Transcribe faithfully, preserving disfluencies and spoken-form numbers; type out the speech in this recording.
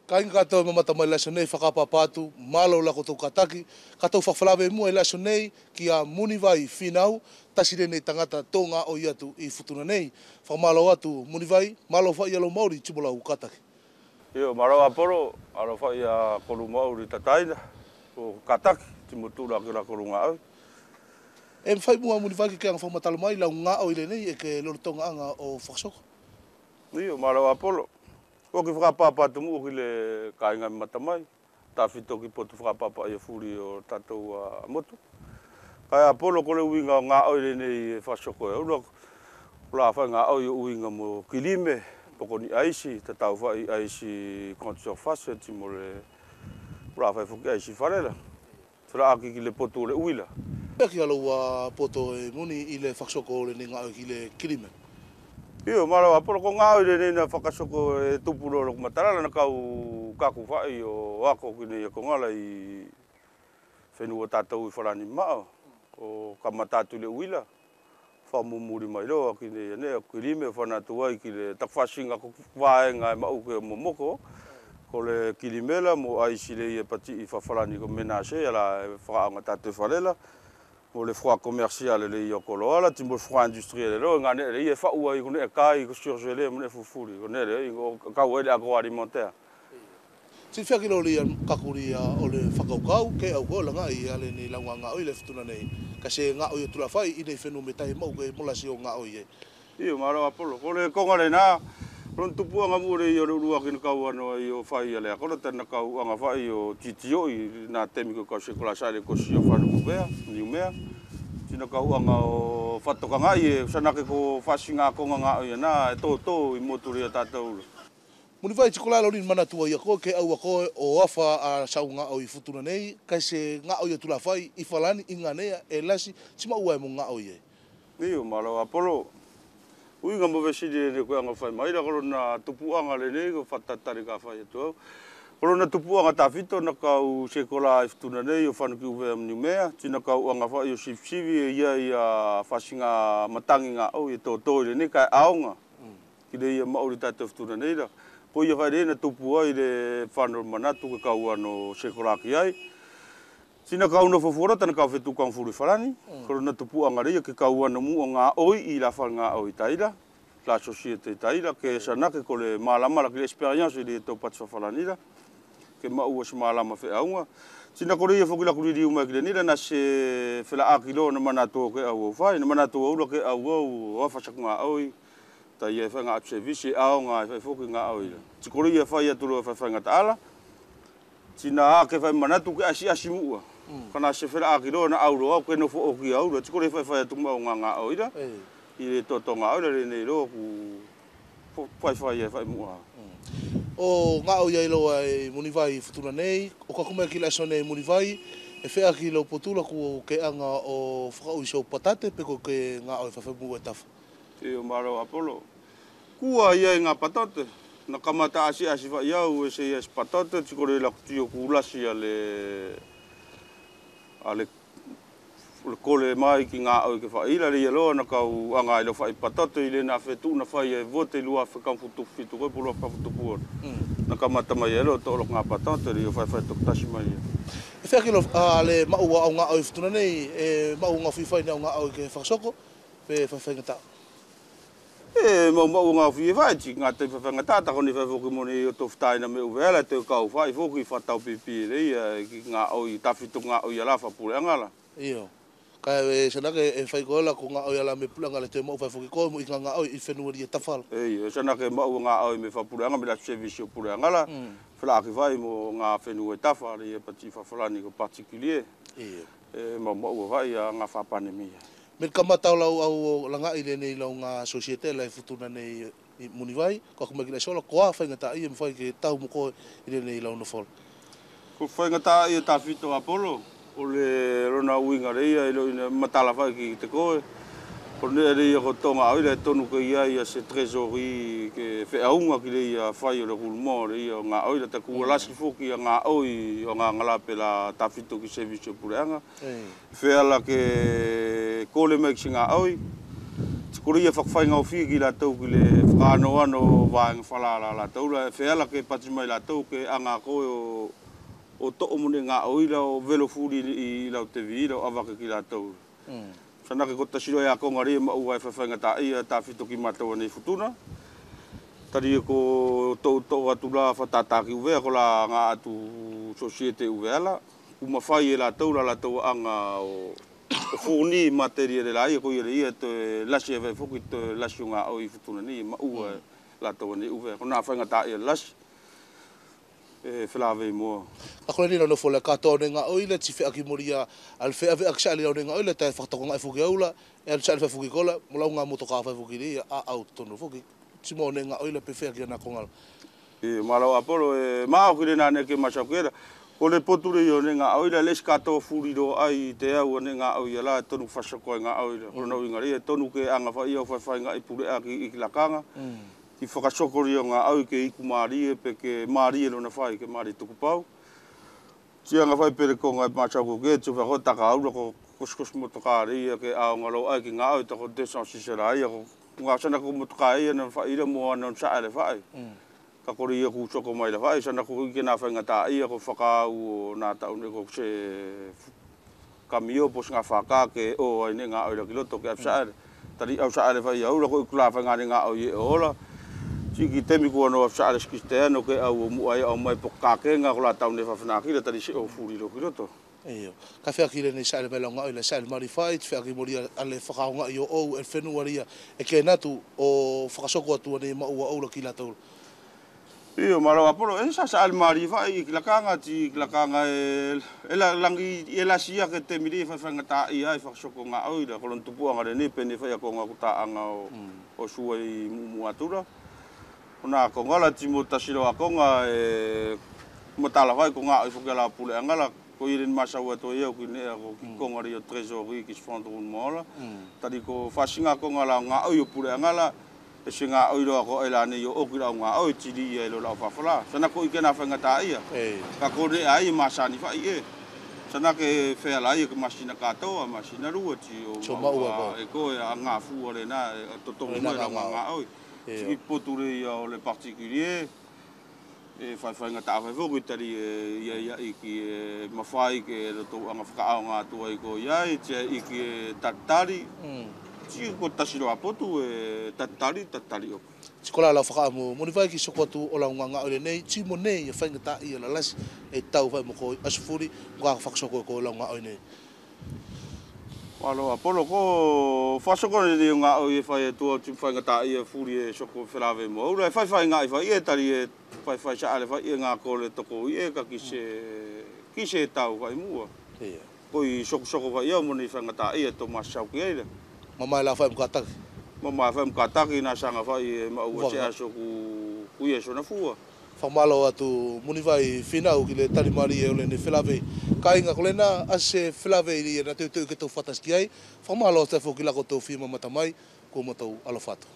Kāiga kātoa e mamata mai i le aso nei, fakaʻapaʻapa atu, mālō la koutou kātaki, ka tou fakafalavemua i le aso nei kia Munivai Finau, tasi lenei tagata togaʻoi atu i Futuna nei. Fakamālō atu Munivai, mālō faʻi ia lou maʻuli, ti mo lau kātaki. Io, mālō Apolo, mālō faʻi ia kolu maʻuli tataina, ko kātaki, ti mo tula ki la kolu gaʻoi. E mafai muʻa Munivai ke ke aga fakamatala mai lau gaʻoi lenei e ke lolotogaaga o fakasoko. Io, mālō Apolo. Ko ki fakaʻapaʻapa atu muʻa ki le kāiga e mamata mai, tafito ki potu fakaʻapaʻapa ia fuli o tatou a motu. Kae Apolo, ko le uiga o gaʻoi lenei e fakasoko e aula, ko la fai gaʻoi o uiga mo kilime, poko ni aisi, tatau faʻi aisi grande surface, ti mo le, ko la fai foki aisi falela. Felaʻaki ki le potu o le uila. Peki a lou a poto e muni i le fakasoko o lenei gaʻoi ki le kilime. Io, mālō Apolo, ko gaʻoi lenei na fakasoko e tupu loa loku matalala na kau kaku faʻi o ako ki nei a kogala i fenua tatou i Falani maʻa. O kamata atu i le uila. Fakamumuli mai loa ki nei a nei a kilime, fana atu ai ki le taku fasiga ko vaega e maʻu ke momoko. Ko le kilime la mo aisi lea e patiʻi fafalani ko menase, a la e fakaʻaoga tatou e fale la. Mo le foie commercial lea o koloa la, ti mo le foie industriel loa, ga neʻe lea e faʻu ai ko neʻe kai, ko surgelé, mo neʻe fufuli, ko neʻe lea, o kau ai le agroalimentaire. Ti fea ki lou lea kaku lea o le fakakaukau ke au ko lagaʻi ia lenei lau gaʻoi i le Futuna nei, kae se gaʻoi o tulaʻi fai i nei fenua me tai maʻu ke molasi o gaʻoi ai. Io, mālō Apolo. Ko le koga lenā, lona tupuʻaga muʻa lea o le uluaki na kau ano ai o fai a le akola, ta na kau aga faʻi o titioʻi na temi ko kau sekola sa le kosi o fanu kupea, Niumea. Ti na kau aga o fakatokagaʻi e, sa na ke ko fasiga koga gaʻoi anā e toto i motu lea tatou. Munivai, ti ko la loni na manatu ai a koe ke aua koe o afa a sau gaʻoi i Futuna nei, kae se gaʻoi o tulaʻi fai i Falani i ganea e lasi, ti maʻua e mo gaʻoi ai. Io, mālō Apolo. Uiga mo fesili lenei ko e aga fai mai la, ko lona tupuʻaga lenei ko fakatatali ka fai atu au. Ko lona tupuʻaga tafito na kau sekola i Futuna nei o fanu ki Uvea mo Niumea, ti na kau aga faʻi o sivisivi e ia ia fasiga matagi gaʻoi e toto i lenei kae aoga. Ki le ia maʻuli tatou Futuna nei la. Ko ia fai lea na tupu ai le fano manatu ke kau ano sekola ki ai. Ti na kau nofo fua loa ta na kau fetuʻu kagofulu i Falani. Ko lona tupuʻaga lea ia ke kau ano muʻa gaʻoi i la fale gaʻoi taila. La sosiete taila ke sa na ke ko le malama la ki le experience i le tau pati fafalani la. Ke maʻua se malama feʻauga. Ti na ko le ia foki la ku liliu mai ki lenei la na se felaʻaki loa na manatu au ke au au fai, na manatu au la ke au au o afa saku gaʻoi. Ta ia e fai gaʻo atu sevisi e aoga e fai foki gaʻoi la. Ti ko le ia fai atu loa e fai faigataʻa la. Ti na a ke fai manatu ke asiasi muʻa. Ka na se felaʻaki loa na au loa au ke nofo oki au la. Ti ko le ia fai fai atu maʻu gaʻoi la. I le toto gaʻoi la lenei loa ku faifai e fai muʻa. O gaʻoi ai loa e Munivai i Futuna nei, o kaku mai ki le aso nei Munivai, e feʻaki lou potu la ko ke aga o fakaʻui sau patate pe ko ke gaʻoi fafemu e tafa. Io, mālō Apolo. Kua ia i ga patate. Na kamata asiasi faʻi au e se ia se patate, ti ko le la ku tio ku lasi a le, a le kole mai ki gaʻoi ke faʻi la, le ia loa na kau aga i loa faʻi patate i le na fetuʻu na fai e vote i lua afe kagofulu fitu ko e po lua afe kagofulu ono. Na kamata mai e loa toʻo loa ga patate le ia faifai toku tasi mai ia. E feʻaki loa a le maʻua au gaʻoi Futuna nei, e maʻua ga fifai nei au gaʻoi ke fakasoko pe faifai gataʻa. E maʻumaʻu aga fia fai ti gata i fafaigataʻa, ta ko ni fai foki mo ni o tofu taina me uvea la te kau fai foki fakatau pipi le ia ki gaʻoi tafito gaʻoi ala fapuleʻaga la. Io. Kae e sa na ke e fai koe la ko gaʻoi ala me puleʻaga la te maʻu fai foki koe mo i gagaʻoi i fenua lia tafa la. Io, e sa na ke maʻu gaʻoi me fapuleʻaga me la sevisi o puleʻaga la. Felaʻaki fai mo ga fenua e tafa le ia pati fafalani ko particulier. Io. E maʻumaʻu a fai a ga fapanemia. Me kamata au lau au o lagaʻi lenei lau ga sosiete la e Futuna nei i Munivai, ko aku mai ki le sola, ko a faigataʻa ia me fai ke tau mo koe i lenei lau nofola. Ko faigataʻa ia tafito Apolo, o le lona uiga le ia i loʻi na matala fai ki te koe. Ko neʻe le ia ko toga au i le tonu ke ia ia se tresori ke feʻauga ki le ia fai o le kulumao le ia o gaʻoi la taku ua lasi foki ia gaʻoi o gagalape la tafito ki sevisi o puleʻaga. Fea la ke kole mai ki se gaʻoi. Ko ia e fakafaigofie ki latou ki le fakaanoano vaega falala a latou la e feala ke pati mai latou ke aga koe o, o toʻo mo ne gaʻo ila o velo fuli i lau tevi ila o avake ki latou. Sa nake ko tasi loa e akoga ria maʻua e faifaigataʻaia tafito ki matou anei Futuna. Tali ia ko tou toʻo atu la fatataki Uvea ko la ga atu sosiete Uvea la. Ku mafai e latou la latou aga o, o funi materia le la ia ko ia le ia toe lasi e vae foki toe lasi o gaʻo i Futuna nei maʻua e latou anei Uvea ko na faigataʻaia lasi. E felavei moa. Ka ko le ni la nofo le katoa o ne gaʻo ila ti feaki mo ria a le feaveaki saʻe lia o ne gaʻo ila tae fakatokagaʻi foki aula e alu saʻe le fai foki kola mo lau ga motoka fai foki lia a au totonu foki. Ti mo ne gaʻo ila pe feaki ana kogala. Malo Apolo e maʻoki le na ne ke masau ke la. Ko le potu le ia o ne gaʻo ila le isi katoa fuli loa ai te au a ne gaʻo ia la e tonu fasoko ai gaʻo ila ko lona uiga lia e tonu ke aga fai ia o faifaigaʻi puleʻaki i ki lakaga. Ki fakasoko ria o gaʻo i ke iku malie pe ke malie lona fai ke malie tukupau. Ti aga fai pe le koga e masau ko ke ti fai ko taka aula ko kosikosi motoka lia ke aoga loa ai ki gaʻo i tako desan sisela ia ko ga sana ko motoka ia na fai ila mo ana saʻe le fai. Ka ko ria ku soko mai le fai sana ko ike na faigataʻaia ko fakaau o na taʻu ne ko se kamio po se ga faka ke o ai ne gaʻo ila ki loto ke afi saʻe le. Tali au saʻe le fai aula ko iku la faiga ne gaʻo i e ola. Ti ki temi kua no afi saʻe le Sikisiteano ke au o muʻa ia o mai po kakega ko la taʻu ne fafanakila tali se o fuli lo ki loto. Io. Ka feaki le nei saʻe le mai lau gaʻo ila saʻe le mali fai ti feaki mo ria a le fakaogaʻi o ou e le fenua lia e ke natu o fakasoko atu a nei maʻua oula ki latou. Io malo Apolo e sa saʻe le mali fai i ki lakaga ti ki lakaga e, e la lagi e lasi ia ke temi lia e faifaigataʻaia e fakasoko gaʻo ila ko lona tupuʻaga lenei pe ne fai a koga ku taʻaga o, o sua i muʻumuʻa atu la. Ko na koga la ti mo tasi loa koga e matala fai ko gaʻo i foki a la puleʻaga la. Ko ia le ni masau atu ai au ki ne a ko ki koga lia o tresori ki sifondrun mola. Tali ko fasiga koga la o gaʻo i o puleʻaga la. E se gaʻo i loa ko ai la nei o oki la o gaʻo i ti lia e lo la o fafala sana ko ike na faigataʻaia. Ka ko ne ai e masani fai e sana ke feala ia ke masina katoa masina lua ti o maʻua e ko e a gafua le na e totogi mai la o gaʻo i. Ti ki potu le ia o le particulier. E faifaigataʻa fai foki tali e ia ia i ki e mafai ke lotou aga fakaaoga atu ai ko ia i ti ai i ki e tatali. Ti ko tasi loa potu e tatali tatali oki. Ti ko la lau fakaʻamu mo ni vai ki soko atu o lau gagaʻo i lenei ti mo nei e faigataʻaia lalasi e tau fai mo ko i asufuli mo ka fakasoko ko lau gaʻo i nei. Malo Apolo ko fakasoko nei o gaʻo i e fai e tua ti mo faigataʻaia fuli e soko felavei mo aula e faifaigaʻi fai e tali e faifai saʻale fai e ga ko le toko i e ka kise kise e tau fai mua. Ko i sokosoko fai au mo nei faigataʻaia to masau ki ai le. Mamae la fai mo kataki. Mamae fai mo kataki na saga fai e maʻua se aso ku ia sona fua. Fakamalo atu mo ni vai finau ki le tali malie o lenei felavei. Kaiga ko lena a se felavei lia na teuteu ke tou fatasi ki ai. Fakamalo atu foki ki la ko tou fia mamata mai. Ko matou alofa atu.